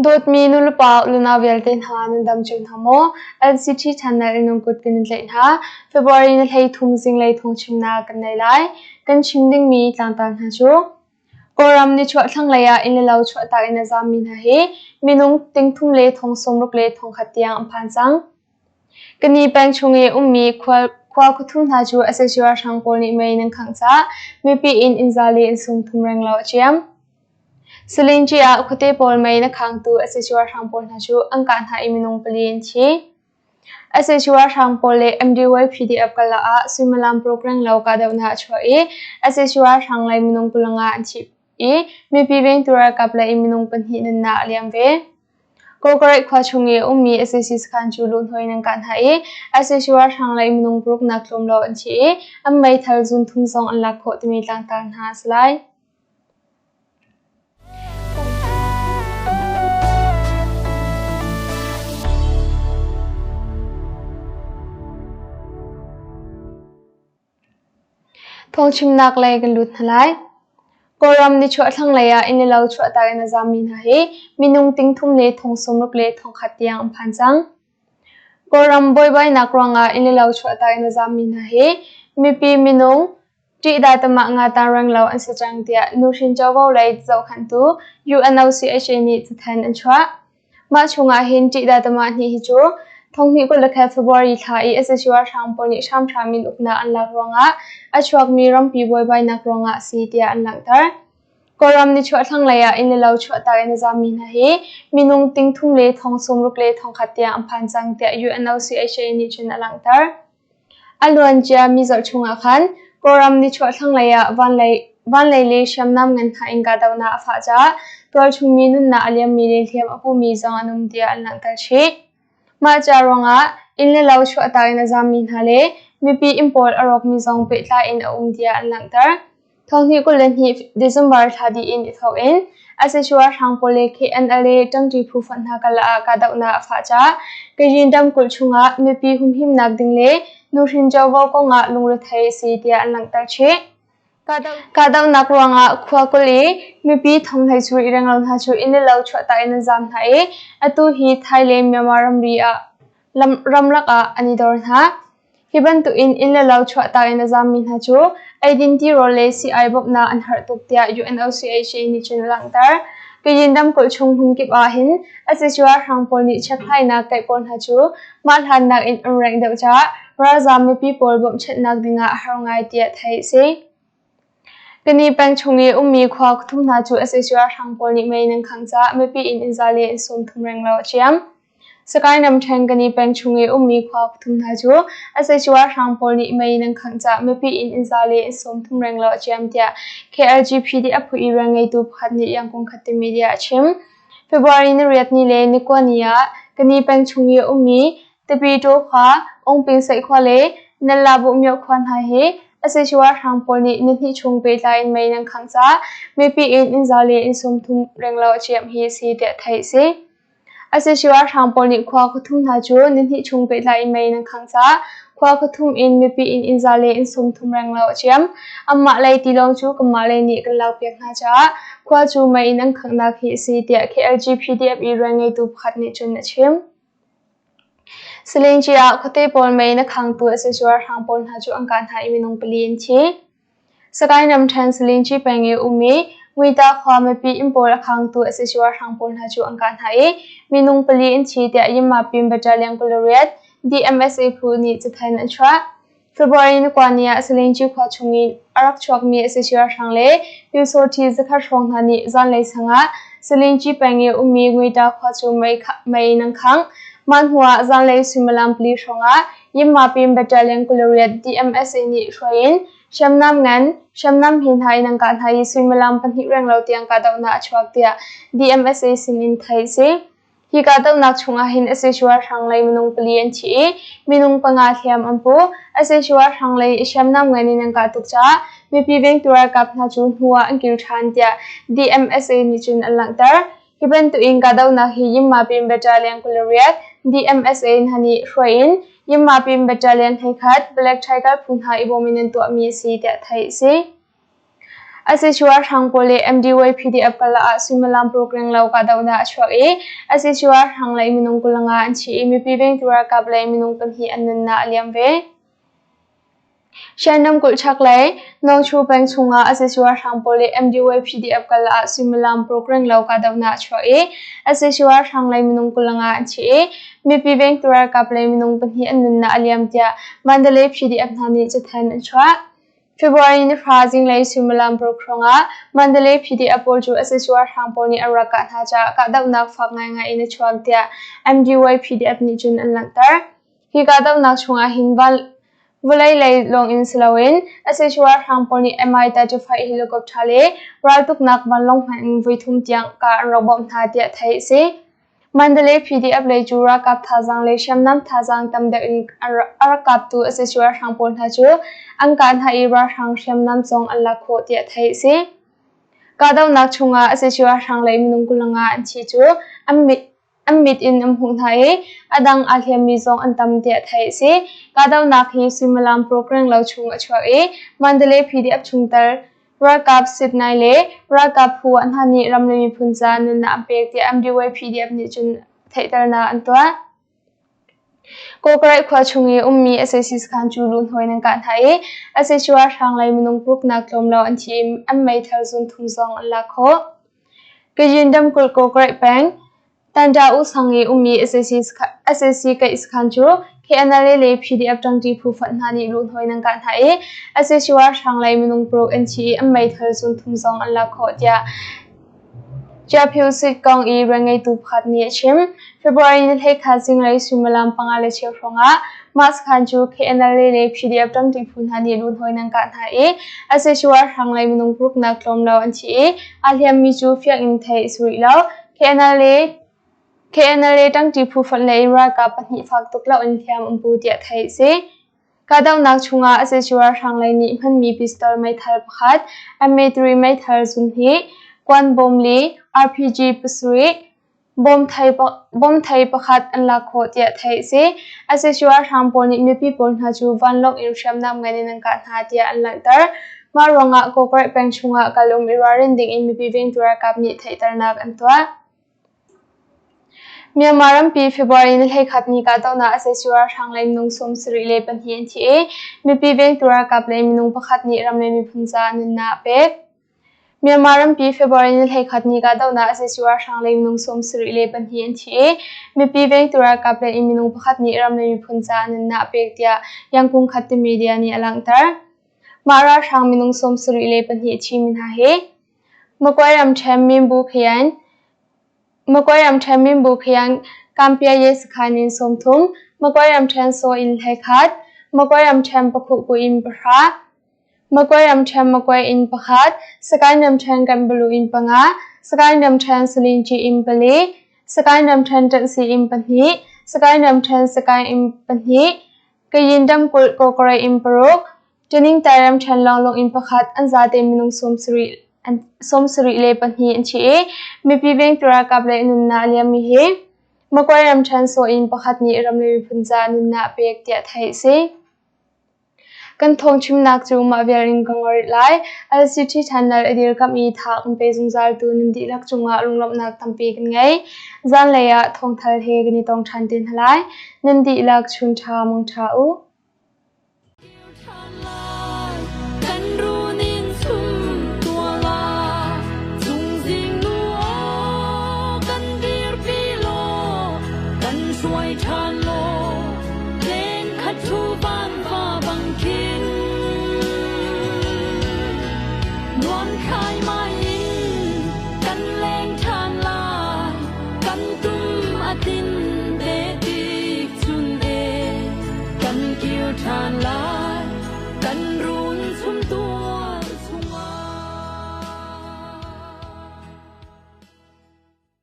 Dawtmi nulepa unau vialte hna nan dam cio hna maw? LCT channel in nan kut kan in tlaih hna. February ni 13 zinglei thawngchimnak kan nei lai. Kan chim dingmi tlangtar hna cu Kawlram nichuah thlanglei ah inn le lo chuahtak in a zaammi hna hi minung 3,000 le 601 tiang an phan cang. Kani peng chung i ummi khua khuathum hna cu sac ralhrang pawl nih mei nan khangh caah mipi inn inn za le inn 30 renglo a ciam. Salinci ah khuate pawl mei na khangtu sac ralhrang pawl hna cu an kah hna i minung pali an thi. Sac ralhrang pawl le MDY-PDF karlak ah suimilam paruk renglo kahdohnak a chuah i sac ralhrang lei minung 25 an thi i mipi vengtu ralkap lei in minung pahnih nunnak a liam ve. Kawkareih khua chung i a ummi sac sakhan cu luhhnawh in an kah hna i sac ralhrang lei minung paruknak tlawm lo an thi i an meithal zunthum zong an lak khawh timi tlangtar hna a si lai. Phungchimnak lei kan lut hna lai. Kawlram nichuah thlanglei ah inn le lo chuahtak in a zaammi hna hi minung 3,000 le 60,100 tiang an phan cang. Kawlram buaibainak ruangah inn le lo chuahtak in a zaammi hna hi mipi minung Ṭihdah tamah nga ta renglo an si cang tiah nuhrin covo lei zohkhenhtu UNOCHA nih cathanh an chuah. Mah chungah hin ṭihdah tamah hnih hi cu 2021 February thla i sac ralhrang pawl nih hramhram in uknak an lak ruangah a chuakmi rampi buaibainak ruangah a si tiah an langhter. Kawlram nichuah thlanglei ah inn le lo chuahtak in a zaammi hna hi minung 3,000 le 60,100 tiang an phan cang tiah UNOCHA nih cun a langhter. A luancia mi zarh chungah khan Kawlram nichuah thlanglei ah vanlei le hriamnam ngan hna in kahdohnak a fah caah tualchung mi nunnak a liammi le hliam a pumi zong an um tiah an langhter chih. Mah ca ruangah inn le lo chuahtak in a zaammi hna le mipi inn pawl a rawkmi zong pehtlai in a um tiah an langhter. 2022 December thla dih in i thawk in sac ralhrang pawl le KNLA ṭangṭi phu fonh hna karlak ah kahdohnak a fah caah Kachin ramkulh chungah mipi humhimnak ding le nuhrin covo kongah lungrethei a si tiah an langhter chih. Kahdohnak ruangah khua 20 i mipi thonghlei cu i renglo hna cu inn le lo chuahtak in an zaam hna i atu hi Thai le Myanmar ramri ah ramlak ah an i dor hna. Hi bantukin inn le lo chuahtak in a zaammi hna cu eidin tirawl le sii-ai bawmhnak an harh tuk tiah UNOCHA nih cun a langhter. Kayin ramkulh chung hmunkip ah hin sac ralhrang pawl nih chekhlainak kaih pawl hna cu mah hlannak in an rengh deuh caah ralzaam mipi pawl bawmhchanhnak dingah a har ngai tiah theih a si. Kani peng chung i ummi khua thum hna cu sac ralhrang pawl nih mei nan khangh caah mipi inn inn za le inn 30 renglo a ciam. Sakae ramṭhen Kani peng chung i ummi khua pathum hna cu sac ralhrang pawl nih mei in an khangh caah mipi inn inn za le inn 30 renglo a ciam tiah KLGPD a phu i rianngeitu pakhat nih Yangon Khatte Media a chim. February ni riat ni le ni kua ni ah Kani peng chung i a ummi Tapitaw khua, Ungpingsaih khua le Nallabukmyo khua hna hi sac ralhrang pawl nih nihnih chung pehtlai in mei in an khangh caah mipi inn inn za le inn 30 renglo a ciam hi a si tiah theih a si. Sac ralhrang pawl nih khua khuathum hna cu nihnih chung pehtlai in mei in an khangh caah khua khuathum in mipi inn inn za le inn 30 renglo a ciam. Anmah lei tilawng cu kanmah lei nih kan lakpiak hna caah khua cu mei in an khanghnak hi a si tiah KLG PDF i rianngeitu pakhat nih cun a chim. Salingci ah khuate pawl mei in a khangtu sac ralhrang pawl hna cu an kah hna i minung pali an thi. Sagaing ramṭhen Salingci peng i a um i Nguita khua mipi inn pawl a khangtu sac ralhrang pawl hna cu an kah hna i minung pali an thi tiah Yinmapin Battalion 28 DMSA phu nih cathanh an chuah. February ni kua ni ah Salingci khua chung in a rak chuakmi sac ralhrang le Pyusawṭhi zakhat hrawng hna nih zanlei sang ah Salingci peng i a ummi Nguita khua cu mei in an khangh. Mah hnuah zanlei suimilam pali hrawng ah Yinmapin Battalion 28 DMSA nih hruai in hriamnam ngan, hriamnam he hna in an kah hna i suimilam pahnih renglo tiang kahdohnak a chuak tiah DMSA sinin theih a si. Hi kahdohnak chungah hin sac ralhrang lei minung pali an thi i minung panga hliam an pu. Sac ralhrang lei hriamnam ngan in an kah tuk caah mipi vengtu ralkap hna cu hnu ah an kir ṭhan tiah DMSA nih cun an langhter. Hi bantukin kahdohnak hi Yinmapin Battalion 28 DMSA hna nih hruai in Yinmapin Battalion 11 Black Tiger phu hna i bawm in an tuahmi a si tiah theih a si. Asisua hrang pawl le MDY PDF karlak ah suimilam paruk renglo kahdohnak a chuak i Asisua hrang lei minung 25 an thi i mipi vengtu ralkap lei minung pahnih an nunnak a liam ve. Shan ramkulh chaklei Nawngchu peng chungah Asisua hrang pawl le MDY PDF karlak ah suimilam paruk renglo kahdohnak a chuak i Asisua hrang lei minung 25 an thi i mipi vengtu ralkap lei minung pahnih an nunnak a liam tiah Mandalay PDF hna nih cathanh an chuah. February ni hra zinglei suimilam paruk hrawngah Mandalay PDF pawl cu sac hrang pawl nih an rak kah hna caah kahdohnak fak ngaingai in a chuak tiah MDY PDF nih cun an langhter. Hi kahdohnak chungah hin vawlei lei lawng in si loin sac hrang pawl nih Mi-35 helicopter le raltuknak vanlawng hmanh in voithum tiang kah an rak bawmh hna tiah theih a si. Mandalay PDF lei cu ralkap thazaang le hriamnam thazaang tam deuh in a rak kaptu sac ralhrang pawl hna cu an kah hna i ralhrang hriamnam zong an lak khawh tiah theih a si. Kahdohnak chungah sac ralhrang lei minung 25 an thi cu an mit in an hmuh hna i a dang aa hliammi zong an tam tiah theih a si. Kahdohnak hi suimilam paruk renglo chung a chuak i Mandalay PDF chungtel Ralkap Sydney le ralkap phu hna nih ram le miphun ca nunnak an pek tiah MDY PDF nih cun theihternak an tuah. Kawkaraih khua chung i ummi sac sakhan cu luhnawi nan kah hna i sac ralhrang lei minung paruknak tlawm lo an thi i an meithal zun thum zong an lak khawh. Kayin ramkulh Kawkaraih peng Tanda U sang i ummi sac kaih sakhan cu KNLA le PDF ṭangṭi phu fonh hna nih luhnawi nan kah hna i sac ralhrang lei minung paruk an thi i an meithal zun thum zong an lak khawh tiah Chiaphyu Suit kong i rianngeitu pakhat nih a chim. February ni 11 zinglei suimilam 5:15 hrawngah mah sakhan cu KNLA le PDF ṭangṭi phu hna nih luhnawi nan kah hna i sac ralhrang lei minung paruknak tlawm lo an thi i aa hliammi cu fiang in theih a si rih lo. KNLA ṭangṭi phu fonh lei in ralkap pahnih fak tuk loin hliam an pu tiah theih a si. Kahdohnak chungah sac ralhrang lei nih hmanmi pistol meithal pakhat, M3 meithal zunhnih, kuan bawm li, RPG pasarih, bawmthei pakhat an lak khawh tiah theih a si. Sac ralhrang pawl nih mipi pawl hna cu vanlawng in hriamnam ngan in an kah hna tiah an langhter. Mah ruangah Kawkaraih peng chungah kal um i ralrin dingin mipi vengtu ralkap nih theihternak an tuah. Myanmar rampi February ni 11 ni kahdohnak sac ralhrang lei minung 72 an thi i mipi vengtu ralkap lei minung pakhat nih ram le miphun caah nunnak a pek. Myanmar rampi February ni 11 ni kahdohnak sac ralhrang lei minung 72 an thi i mipi vengtu ralkap lei in minung pakhat nih ram le miphun caah nunnak a pek tiah Yangkung Khat ti media nih a langhter. Mah ralhrang minung 72 thimi hna hi Magway ramṭhen Minbu khian Kampia sakhan in 30, Magway ramṭhen Saw in 11, Magway ramṭhen Pakhuhku in pahra, Magway ramṭhen Magway in pakhat, Sagaing ramṭhen Kanbalu in panga, Sagaing ramṭhen Salinci in pali, Sagaing ramṭhen Ṭanhsi in pahnih, Sagaing ramṭhen Sagaing in pahnih, Kayin ramkulh Kawkarai in paruk, Ṭiningtai ramṭhen lawnglawng inn pakhat an zate minung 72 an thi i mipi vengtu ralkap le nunnak a liammi hi Magway ramṭhen saw inn pakhat nih ram le miphun caah nunnak a pek tiah theih a si. Kan thawngchimnak cu mah vial in ka ngol rih lai. LCT channel a dirkamh i tha kan pe zungzaltu nan dihlak cungah lunglawmhnak tampi kan ngei. Zanlei ah thawngthal he kan i tong ṭhan te hna lai. Nan dihlak chun ṭha mang ṭha u. Kan runin sum tuala cungzing nu aw kan dirpi law kan hruai ṭhan law leng khat thu van va bang khin nuam khai mai in kan leng ṭhan lai kan tum a tin te tik chun e kan kir ṭhan lai.